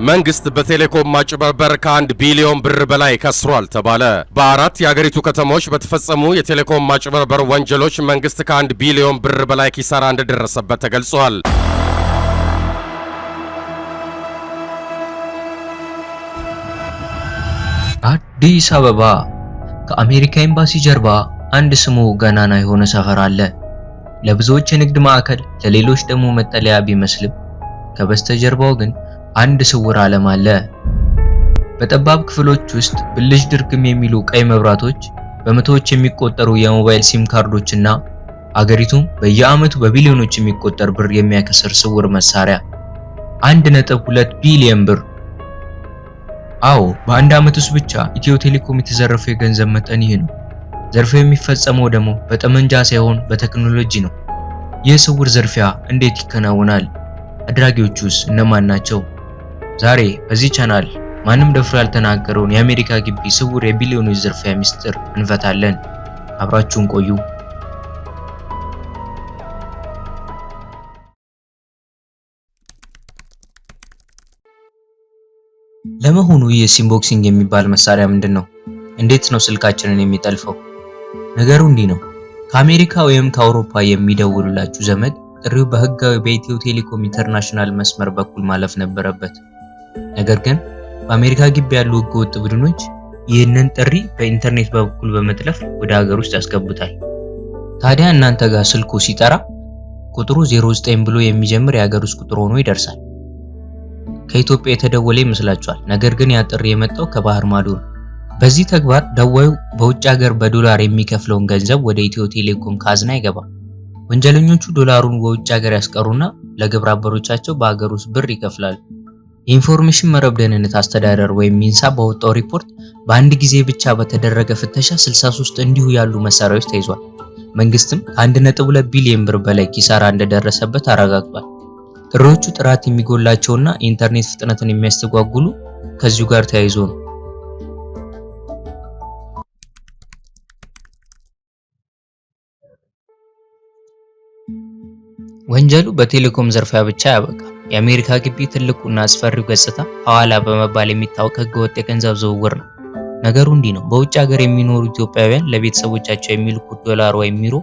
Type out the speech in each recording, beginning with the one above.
መንግስት በቴሌኮም ማጭበርበር ከ1 ቢሊዮን ብር በላይ ከስሯል ተባለ። በአራት የአገሪቱ ከተሞች በተፈጸሙ የቴሌኮም ማጭበርበር ወንጀሎች መንግስት ከ1 ቢሊዮን ብር በላይ ኪሳራ እንደደረሰበት ተገልጿል። አዲስ አበባ፣ ከአሜሪካ ኤምባሲ ጀርባ አንድ ስሙ ገናና የሆነ ሰፈር አለ። ለብዙዎች የንግድ ማዕከል፣ ለሌሎች ደግሞ መጠለያ ቢመስልም ከበስተጀርባው ግን አንድ ስውር ዓለም አለ። በጠባብ ክፍሎች ውስጥ ብልጭ ድርግም የሚሉ ቀይ መብራቶች፣ በመቶዎች የሚቆጠሩ የሞባይል ሲም ካርዶች እና አገሪቱን በየዓመቱ በቢሊዮኖች የሚቆጠር ብር የሚያከስር ስውር መሳሪያ። 1.2 ቢሊዮን ብር። አዎ፣ በአንድ ዓመት ውስጥ ብቻ ኢትዮ ቴሌኮም የተዘረፈው የገንዘብ መጠን ይህ ነው። ዘርፊያው የሚፈጸመው ደግሞ በጠመንጃ ሳይሆን በቴክኖሎጂ ነው። ይህ ስውር ዝርፊያ እንዴት ይከናወናል? አድራጊዎቹስ እነማን ናቸው? ዛሬ በዚህ ቻናል ማንም ደፍሮ ያልተናገረውን የአሜሪካ ግቢ ስውር የቢሊዮኖች ዝርፊያ ሚስጥር እንፈታለን። አብራችሁን ቆዩ። ለመሆኑ ይህ SIM boxing የሚባል መሳሪያ ምንድን ነው? እንዴት ነው ስልካችንን የሚጠልፈው? ነገሩ እንዲህ ነው። ከአሜሪካ ወይም ከአውሮፓ የሚደውልላችሁ ዘመድ ጥሪው በህጋዊ በኢትዮ ቴሌኮም international መስመር በኩል ማለፍ ነበረበት። ነገር ግን በአሜሪካ ግቢ ያሉ ህገወጥ ቡድኖች ይህንን ጥሪ በኢንተርኔት በኩል በመጥለፍ ወደ ሀገር ውስጥ ያስገቡታል። ታዲያ እናንተ ጋር ስልኩ ሲጠራ ቁጥሩ 09 ብሎ የሚጀምር የሀገር ውስጥ ቁጥር ሆኖ ይደርሳል። ከኢትዮጵያ የተደወለ ይመስላችኋል። ነገር ግን ያ ጥሪ የመጣው ከባህር ማዶ ነው። በዚህ ተግባር ደዋዩ በውጭ ሀገር በዶላር የሚከፍለውን ገንዘብ ወደ ኢትዮ ቴሌኮም ካዝና አይገባም። ወንጀለኞቹ ዶላሩን በውጭ ሀገር ያስቀሩና ለግብረ አበሮቻቸው በሀገር ውስጥ ብር ይከፍላሉ። የኢንፎርሜሽን መረብ ደህንነት አስተዳደር ወይም ኢንሳ ባወጣው ሪፖርት በአንድ ጊዜ ብቻ በተደረገ ፍተሻ 63 እንዲሁ ያሉ መሳሪያዎች ተይዟል። መንግስትም ከ1.2 ቢሊዮን ብር በላይ ኪሳራ እንደደረሰበት አረጋግጧል። ጥሪዎቹ ጥራት የሚጎላቸውና የኢንተርኔት ፍጥነትን የሚያስተጓጉሉ ከዚሁ ጋር ተያይዞ ነው። ወንጀሉ በቴሌኮም ዝርፊያ ብቻ አያበቃም። የአሜሪካ ግቢ ትልቁና አስፈሪው ገጽታ ሐዋላ በመባል የሚታወቅ ህገወጥ የገንዘብ ዝውውር ነው። ነገሩ እንዲህ ነው። በውጭ ሀገር የሚኖሩ ኢትዮጵያውያን ለቤተሰቦቻቸው የሚልኩት ዶላር ወይም ዩሮ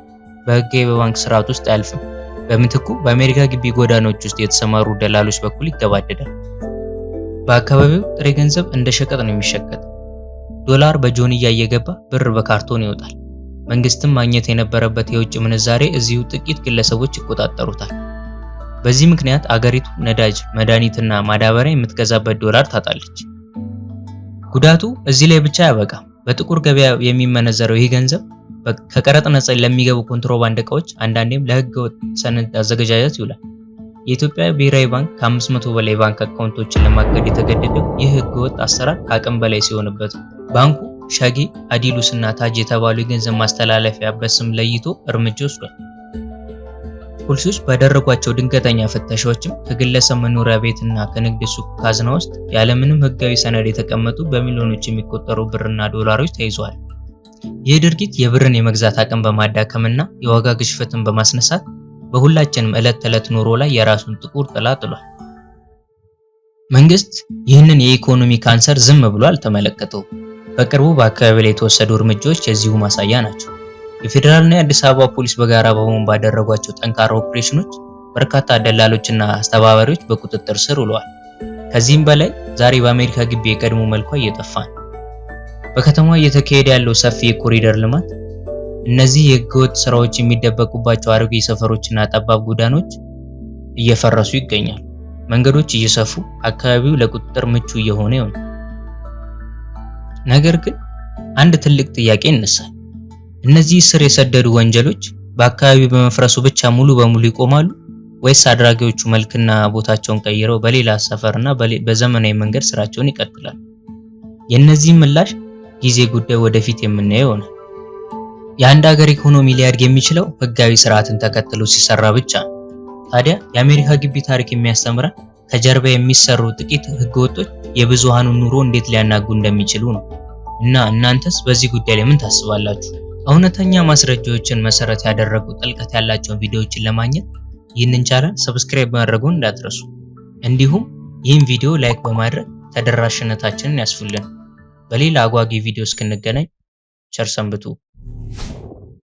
በህጋዊ በባንክ ስርዓት ውስጥ አያልፍም። በምትኩ በአሜሪካ ግቢ ጎዳናዎች ውስጥ የተሰማሩ ደላሎች በኩል ይገባደዳል። በአካባቢው ጥሬ ገንዘብ እንደ ሸቀጥ ነው የሚሸቀጠው። ዶላር በጆንያ እየገባ ብር በካርቶን ይወጣል። መንግስትም ማግኘት የነበረበት የውጭ ምንዛሬ እዚሁ ጥቂት ግለሰቦች ይቆጣጠሩታል። በዚህ ምክንያት አገሪቱ ነዳጅ፣ መድኃኒትና ማዳበሪያ የምትገዛበት ዶላር ታጣለች። ጉዳቱ እዚህ ላይ ብቻ አያበቃም። በጥቁር ገበያ የሚመነዘረው ይህ ገንዘብ ከቀረጥ ነፃ ለሚገቡ ኮንትሮባንድ ዕቃዎች፣ አንዳንዴም ለህገወጥ ሰነድ አዘገጃጀት ይውላል። የኢትዮጵያ ብሔራዊ ባንክ ከ500 በላይ ባንክ አካውንቶችን ለማገድ የተገደደው ይህ ህገወጥ አሰራር ከአቅም በላይ ሲሆንበት ነው። ባንኩ ሸጌ፣ አዲሉስ እና ታጅ የተባሉ የገንዘብ ማስተላለፊያ በስም ለይቶ እርምጃ ወስዷል። ፖሊሶች ባደረጓቸው ድንገተኛ ፍተሻዎችም ከግለሰብ መኖሪያ ቤት እና ከንግድ ሱቅ ካዝና ውስጥ ያለምንም ህጋዊ ሰነድ የተቀመጡ በሚሊዮኖች የሚቆጠሩ ብርና ዶላሮች ተይዘዋል። ይህ ድርጊት የብርን የመግዛት አቅም በማዳከምና የዋጋ ግሽበትን በማስነሳት በሁላችንም ዕለት ተዕለት ኑሮ ላይ የራሱን ጥቁር ጥላ ጥሏል። መንግስት ይህንን የኢኮኖሚ ካንሰር ዝም ብሎ አልተመለከተውም። በቅርቡ በአካባቢ ላይ የተወሰዱ እርምጃዎች የዚሁ ማሳያ ናቸው። የፌዴራልና የአዲስ አበባ ፖሊስ በጋራ በመሆን ባደረጓቸው ጠንካራ ኦፕሬሽኖች በርካታ ደላሎችና አስተባባሪዎች በቁጥጥር ስር ውለዋል። ከዚህም በላይ ዛሬ በአሜሪካ ግቢ የቀድሞ መልኳ እየጠፋ ነው። በከተማዋ እየተካሄደ ያለው ሰፊ የኮሪደር ልማት እነዚህ የህገወጥ ስራዎች የሚደበቁባቸው አሮጌ ሰፈሮችና ጠባብ ጎዳናዎች እየፈረሱ ይገኛሉ። መንገዶች እየሰፉ አካባቢው ለቁጥጥር ምቹ እየሆነ ይሆናል። ነገር ግን አንድ ትልቅ ጥያቄ ይነሳል። እነዚህ ስር የሰደዱ ወንጀሎች በአካባቢው በመፍረሱ ብቻ ሙሉ በሙሉ ይቆማሉ ወይስ አድራጊዎቹ መልክና ቦታቸውን ቀይረው በሌላ ሰፈርና በዘመናዊ መንገድ ስራቸውን ይቀጥላሉ? የእነዚህ ምላሽ ጊዜ ጉዳይ ወደፊት የምናየው ይሆናል። የአንድ ሀገር ኢኮኖሚ ሊያድግ የሚችለው ህጋዊ ስርዓትን ተከትሎ ሲሰራ ብቻ ነው። ታዲያ የአሜሪካ ግቢ ታሪክ የሚያስተምረን ከጀርባ የሚሰሩ ጥቂት ህገወጦች የብዙሃኑን ኑሮ እንዴት ሊያናጉ እንደሚችሉ ነው። እና እናንተስ በዚህ ጉዳይ ላይ ምን ታስባላችሁ? እውነተኛ ማስረጃዎችን መሰረት ያደረጉ ጥልቀት ያላቸውን ቪዲዮዎችን ለማግኘት ይህንን ቻናል subscribe ማድረጉን እንዳትረሱ። እንዲሁም ይህን ቪዲዮ like በማድረግ ተደራሽነታችንን ያስፉልን። በሌላ አጓጊ ቪዲዮ እስክንገናኝ ቸር ሰንብቱ።